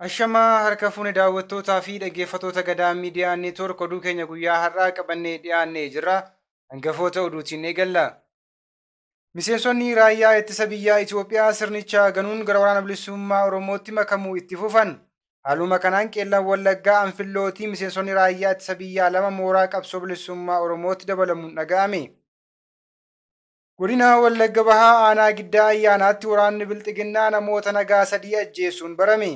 Ashamaa harka fuune daawwattootaa fi dhaggeeffattoota Gadaa Miidiyaa Neetwoork oduu keenya guyyaa har'aa qabannee dhiyaannee jirra. Hangafoota oduutiin eegalla. Miseensonni raayyaa ittisa biyyaa Itoophiyaa sirnicha ganuun gara waraana bilisummaa Oromootti makamuu itti fufan. Haaluma kanaan Qeellam Wallaggaa Anfillootii miseensonni raayyaa ittisa biyyaa lama mooraa qabsoo bilisummaa Oromootti dabalamuun dhaga'ame. Godina Wallagga Bahaa aanaa Giddaa Ayyaanaatti waraanni Bilxiginnaa namoota nagaa sadii ajjeesuun barame.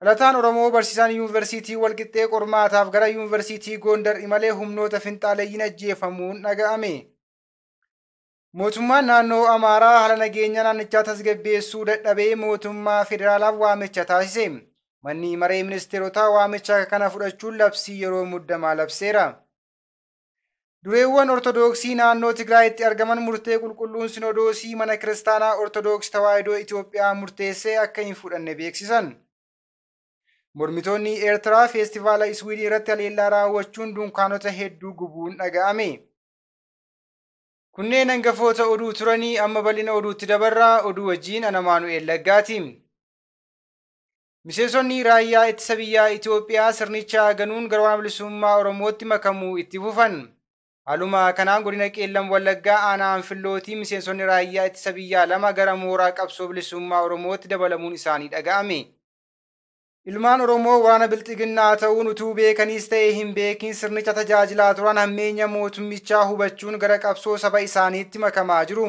Dhalataan Oromoo barsiisaan Yuunivarsiitii Walqixxee qormaataaf gara Yuunivarsiitii Gondar imalee humnoota finxaaleeyyiin ajjeefamuun dhaga'ame. Mootummaan naannoo Amaaraa haala nageenya naannichaa tasgabbeessuu dadhabee mootummaa federaalaaf waamicha taasise. Manni maree ministeerotaa waamicha kana fudhachuun labsii yeroo muddamaa labseera. Dureewwan Ortoodooksii naannoo Tigraayitti argaman murtee qulqulluun Sinodoosii mana kiristaanaa Ortoodooksii Tawaahidoo Itoophiyaa murteessee akka hin fudhanne beeksisan. Mormitoonni Eertiraa feestivaala Iswiidin irratti haleellaa raawwachuun dunkaanota hedduu gubuun dhaga'ame. Kunneen hangafoota oduu turanii amma bal'ina oduutti dabarraa oduu wajjin ana Maanu'eel Laggaati. Miseensonni raayyaa ittisa biyyaa Itoophiyaa sirnicha ganuun gara waraana bilisummaa Oromootti makamuu itti fufan. Haaluma kanaan godina Qeellam Wallaggaa aanaa Anfillootii miseensonni raayyaa ittisa biyyaa lama gara mooraa qabsoo bilisummaa Oromootti dabalamuun isaanii dhaga'ame. Ilmaan Oromoo waraana Bilxiginnaa ta'uun utuu beekaniis ta'e hin beekin sirnicha tajaajilaa turan hammeenya mootummichaa hubachuun gara qabsoo saba isaaniitti makamaa jiru.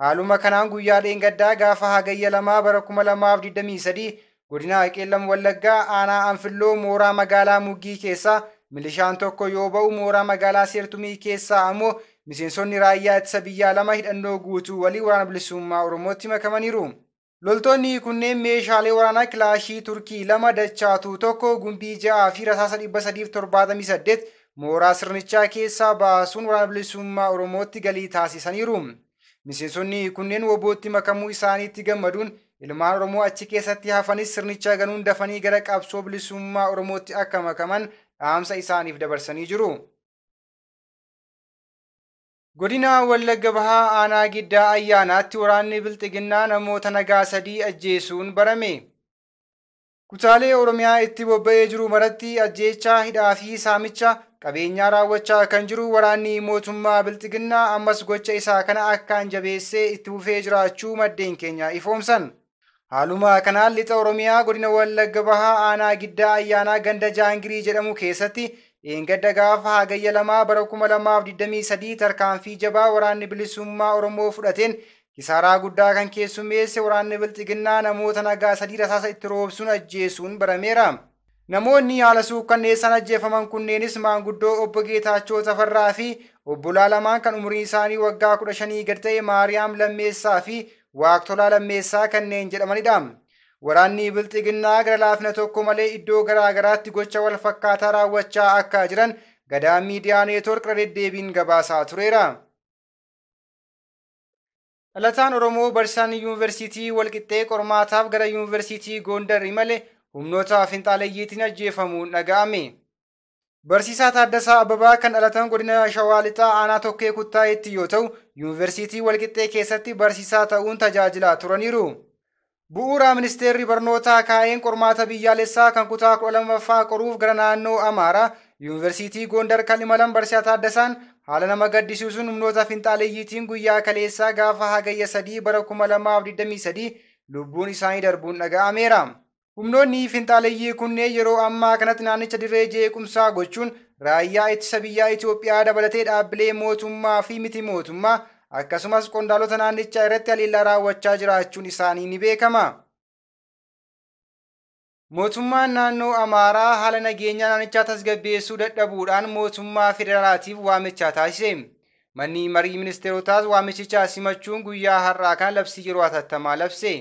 Haaluma kanaan guyyaa dheengaddaa gaafa hagayya 2 bara 2023 godina Qeellam Wallaggaa aanaa Anfilloo mooraa magaalaa Muggii keessaa milishaan tokko yoo ba'u mooraa magaalaa Seertumii keessaa ammoo miseensonni raayyaa ittisa biyyaa lama hidhannoo guutuu walii waraana bilisummaa Oromootti makamaniiru. Loltoonni kunneen meeshaalee waraanaa kilaashii Turkii 2 dachaatuu 1 gumbii 6 fi rasaasa 378 mooraa sirnichaa keessaa baasuun waraana bilisummaa Oromootti galii taasisaniiru. Miseensonni kunneen WBOtti makamuu isaaniitti gammaduun ilmaan Oromoo achi keessatti hafanis sirnicha ganuun dafanii gara qabsoo bilisummaa Oromootti akka makaman dhaamsa isaaniif dabarsanii jiru. Godina Wallagga Bahaa aanaa Giddaa Ayyaanaatti waraanni Bilxiginnaa namoota nagaa sadii ajjeesuun barame. Kutaalee Oromiyaa itti bobba'ee jiru maratti ajjeechaa hidhaa fi saamicha qabeenyaa raawwachaa kan jiru waraanni mootummaa Bilxiginnaa ammas gocha isaa kana akkaan jabeessee itti fufee jiraachuu maddeen keenya ifoomsan. Haaluma kanaan lixa Oromiyaa godina Wallagga Bahaa aanaa Giddaa Ayyaanaa ganda Jaangirii jedhamu keessatti dheengadda gaafa hagayya 2 bara 2023 tarkaanfii jabaa waraanni bilisummaa Oromoo fudhateen kisaaraa guddaa kan keessummeesse waraanni Bilxiginnaa namoota nagaa sadii rasaasa itti roobsuun ajjeesuun barameera. Namoonni haala suukkanneessaan ajjeefaman kunneenis maanguddoo obbo Geetaachoo Tafarraa fi obbolaa lamaan kan umriin isaanii waggaa 15 gad ta'e Maariyaam Lammeessaa fi Waaqtolaa Lammeessaa kanneen jedhamanidha. Waraanni Bilxiginnaa gara laafina tokko malee iddoo garaa garaatti gocha wal fakkaataa raawwachaa akka jiran Gadaa Miidiyaa Neetwoork irra deddeebiin gabaasaa tureera. Dhalataan Oromoo barsiisaan Yuunivarsiitii Walqixxee qormaataaf gara Yuunivarsiitii Gondar imale humnoota finxaaleeyyiitiin ajjeefamuun dhaga'ame. Barsiisaa Taaddasaa Ababaa kan dhalatan godina Shawaa Lixaa aanaa Tokkee Kuttaayetti yoo ta'u, Yuunivarsiitii Walqixxee keessatti barsiisaa ta'uun tajaajilaa turaniiru. Bu'uura ministeerri barnootaa kaa'een qormaata biyyaalessaa kan kutaa 12ffaa qoruuf gara naannoo Amaaraa Yuunivarsiitii Gondar kan imalan barsiisaa Taaddasaan haala nama gaddisiisuun humnoota finxaaleeyyiitiin guyyaa kaleessaa gaafa hagayya 3 bara 2023 lubbuun isaanii darbuun dhaga'ameera. Humnoonni finxaaleeyyii kunneen yeroo ammaa kanatti naannicha dirree jeequmsaa gochuun raayyaa ittisa biyyaa Itoophiyaa dabalatee dhaabbilee mootummaa fi miti mootummaa akkasumas qondaalota naannichaa irratti haleellaa raawwachaa jiraachuun isaanii ni beekama. Mootummaan naannoo Amaaraa haala nageenyaa naannichaa tasgabbeessuu dadhabuudhaan mootummaa federaalaatiif waamicha taasise. Manni marii ministeerotaas waamichicha simachuun guyyaa har'aa kana labsii yeroo hatattamaa labse.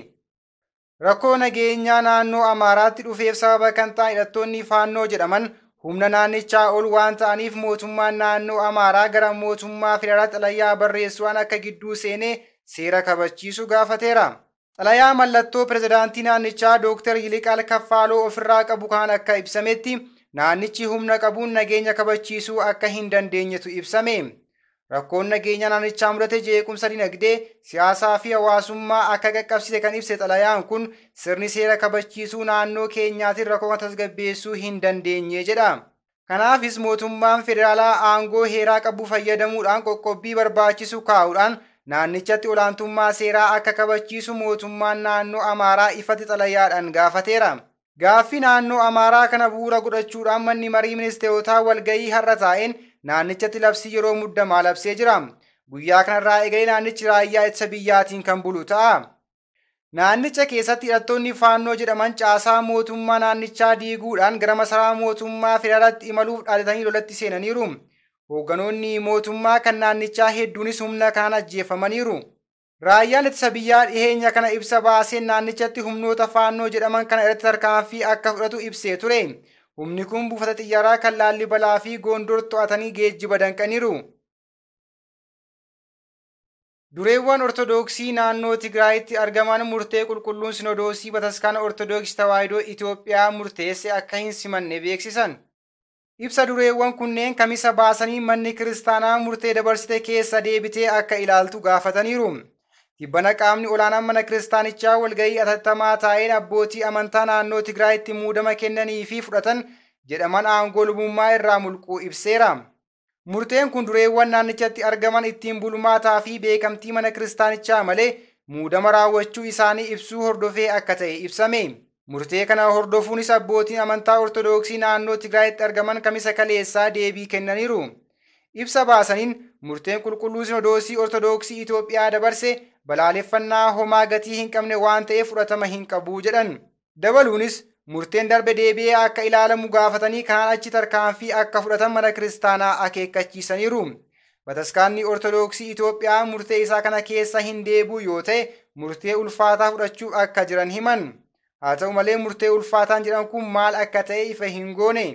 Rakkoo nageenyaa naannoo Amaaraatti dhufeef sababa kan ta'an hidhattoonni Faannoo jedhaman humna naannichaa ol waan ta'aniif mootummaan naannoo Amaaraa gara mootummaa federaalaatti xalayaa barreessuudhaan akka gidduu seenee seera kabachiisu gaafateera. Xalayaa mallattoo pirezidaantii naannichaa Dooktar Yiliqaal Kaffaaloo ofirraa qabu kan akka ibsametti naannichi humna qabuun nageenya kabachiisuu akka hin dandeenyetu ibsame. Rakkoon nageenyaa naannichaa mudate jeequmsa dinagdee, siyaasaa fi hawaasummaa akka qaqqabsiise kan ibse xalayaan kun sirni seera kabachiisuu naannoo keenyaatiin rakkoo kana tasgabbeessuu hin dandeenye jedha. Kanaafis mootummaan federaalaa aangoo heeraa qabu fayyadamuudhaan qoqqobbii barbaachisu kaa'uudhaan naannichatti olaantummaa seeraa akka kabachiisu mootummaan naannoo Amaaraa ifatti xalayaadhaan gaafateera. Gaaffii naannoo Amaaraa kana bu'uura godhachuudhaan manni marii ministeerotaa walgahii har'a taa'een naannichatti labsii yeroo muddamaa labsee jira. Guyyaa kanarraa eegalee naannichi raayyaa ittisa biyyaatiin kan bulu ta'a. Naannicha keessatti hidhattoonni faannoo jedhaman caasaa mootummaa naannichaa diiguudhaan gara masaraa mootummaa federaalaatti imaluuf dhaadatanii lolatti seenaniiru. Hoogganoonni mootummaa kan naannichaa hedduunis humna kanaan ajjeefamaniiru. Raayyaan ittisa biyyaa dhiheenya kana ibsa baaseen naannichatti humnoota faannoo jedhaman kana irratti tarkaanfii akka fudhatu ibsee ture. Humni kun buufata xiyyaaraa kan Laallibalaa fi Gondor to'atanii geejjiba danqaniiru. Dureewwan Ortoodooksii naannoo Tigraayitti argaman murtee qulqulluun Sinodoosii Bataskaana Ortoodooksii Tawaahidoo Itoophiyaa murteesse akka hin simanne beeksisan. Ibsa dureewwan kunneen kamisa baasanii manni kiristaanaa murtee dabarsite keessa deebitee akka ilaaltu gaafataniiru. Tibbana qaamni olaanaan mana kiristaanichaa walgahii atattamaa taa'een abbootii amantaa naannoo Tigraayitti muudama kennanii fi fudhatan jedhaman aangoo lubummaa irraa mulquu ibseera. Murteen kun dureewwan naannichatti argaman ittiin bulmaataa fi beekamtii mana kiristaanichaa malee muudama raawwachuu isaanii ibsuu hordofee akka ta'e ibsame. Murtee kana hordofuunis abbootiin amantaa Ortoodooksii naannoo Tigraayitti argaman kamisa kaleessaa deebii kennaniiru. Ibsa baasaniin murteen qulqulluu Sinodoosii Ortoodooksii Itoophiyaa dabarse balaaleffannaa homaa gatii hin qabne waan ta'eef fudhatama hin qabu jedhan. Dabaluunis murteen darbe deebi'ee akka ilaalamu gaafatanii kanaan achi tarkaanfii akka fudhatan mana kiristaanaa akeekkachiisaniiru. Bataskaanni Ortoodooksii Itoophiyaa murtee isaa kana keessa hin deebi'u yoo ta'e murtee ulfaataa fudhachuuf akka jiran himan. Haa ta'u malee murtee ulfaataan jedhan kun maal akka ta'e ifa hin goone.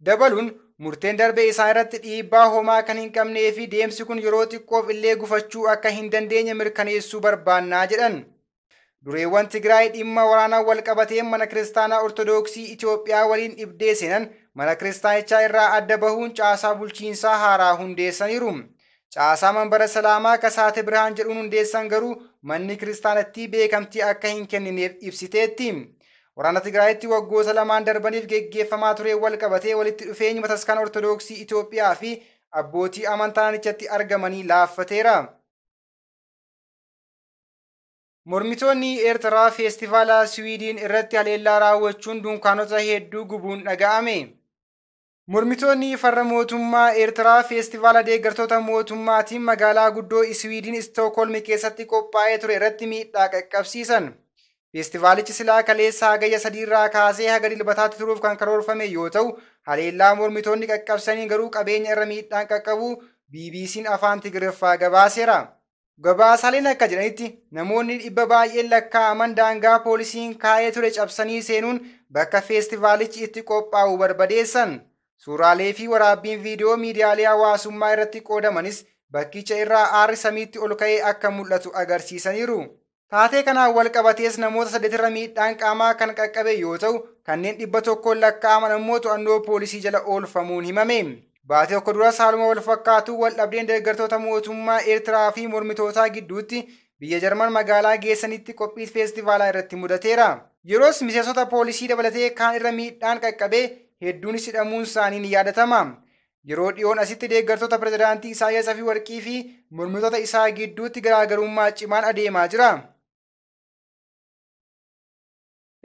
Dabaluun murteen darbe isaan irratti dhiibbaa homaa kan hin qabnee fi deemsi kun yeroo xiqqoof illee gufachuu akka hin dandeenye mirkaneessuu barbaannaa jedhan. Dureewwan Tigraay dhimma waraanaa wal qabateen mana kiristaanaa Ortoodooksii Itoophiyaa waliin dhibdee seenan mana kiristaanichaa irraa adda bahuun caasaa bulchiinsaa haaraa hundeessaniiru. Caasaa manbara salaamaa Kasaate Birhaan jedhuun hundeessan garuu manni kiristaanattii beekamtii akka hin kennineef ibsiteetti. Waraana Tigraayitti waggoota lamaan darbaniif geggeeffamaa ture wal qabatee walitti dhufeenyi bataskaana Ortoodooksii Itoophiyaa fi abbootii amantaa naannichatti argamanii laaffateera. Mormitoonni Eertiraa feestivaala Siwiidin irratti haleellaa raawwachuun dunkaanota hedduu gubuun dhaga'ame. Mormitoonni farra mootummaa Eertiraa feestivaala deeggartoota mootummaatiin magaalaa guddoo Siwiidin Istookholm keessatti qophaa'ee ture irratti miidhaa qaqqabsiisan. Feestivaalichi silaa kaleessa hagayya sadiirraa kaasee haga dilbataatti turuuf kan karoorfame yoo ta'u, haleellaa mormitoonni qaqqabsaniin garuu qabeenya irra miidhaan qaqqabu BBC'n afaan Tigiriffaa gabaaseera. Gabaasaaleen akka jedhanitti namoonni dhibba baay'een lakkaa'aman daangaa poolisiin kaa'ee ture cabsanii seenuun bakka feestivaalichi itti qophaa'u barbadeessan. Suuraalee fi waraabbiin viidiyoo miidiyaalee hawaasummaa irratti qoodamanis bakkicha irraa aarri samiitti ol ka'ee akka mul'atu agarsiisaniiru. Taatee kanaan wal qabatees namoota saddeetirra miidhaan qaamaa kan qaqqabe yoo ta'u, kanneen 100 lakkaa'aman ammoo to'annoo poolisii jala oolfamuun himame. Baatee tokko dura haaluma wal fakkaatu wal dhabdeen deeggartoota mootummaa Eertiraa fi mormitootaa gidduutti biyya Jarman magaalaa geessanitti qophii feestivaalaa irratti mudateera. Yeroos miseensota poolisii dabalatee kaan irra miidhaan qaqqabee hedduunis hidhamuun isaanii ni yaadatama. Yeroo dhiyoon asitti deeggartoota pirezidaantii Isaayyaas Afwerqii fi mormitoota isaa gidduutti garaagarummaa cimaan adeemaa jira.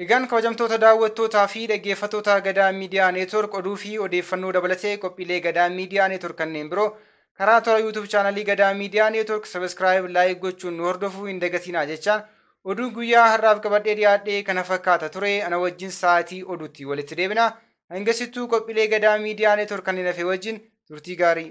Egaan kabajamtoota daawwattootaa fi dhaggeeffattoota Gadaa Miidiyaa Neetwork oduu fi odeeffannoo dabalatee qophiilee Gadaa Miidiyaa Neetwork kanneen biroo karaa toora YouTube chaanalii Gadaa Miidiyaa Neetwork sabiskiraayib laayik gochuun nu hordofuu hin dagatinaa jechaan oduun guyyaa har'aaf qabadhee dhiyaadhee kana fakkaata ture ana wajjin sa'aatii oduutti walitti deebina. Hangasittuu qophiilee Gadaa Miidiyaa Neetwork kanneen hafe wajjin turtii gaarii.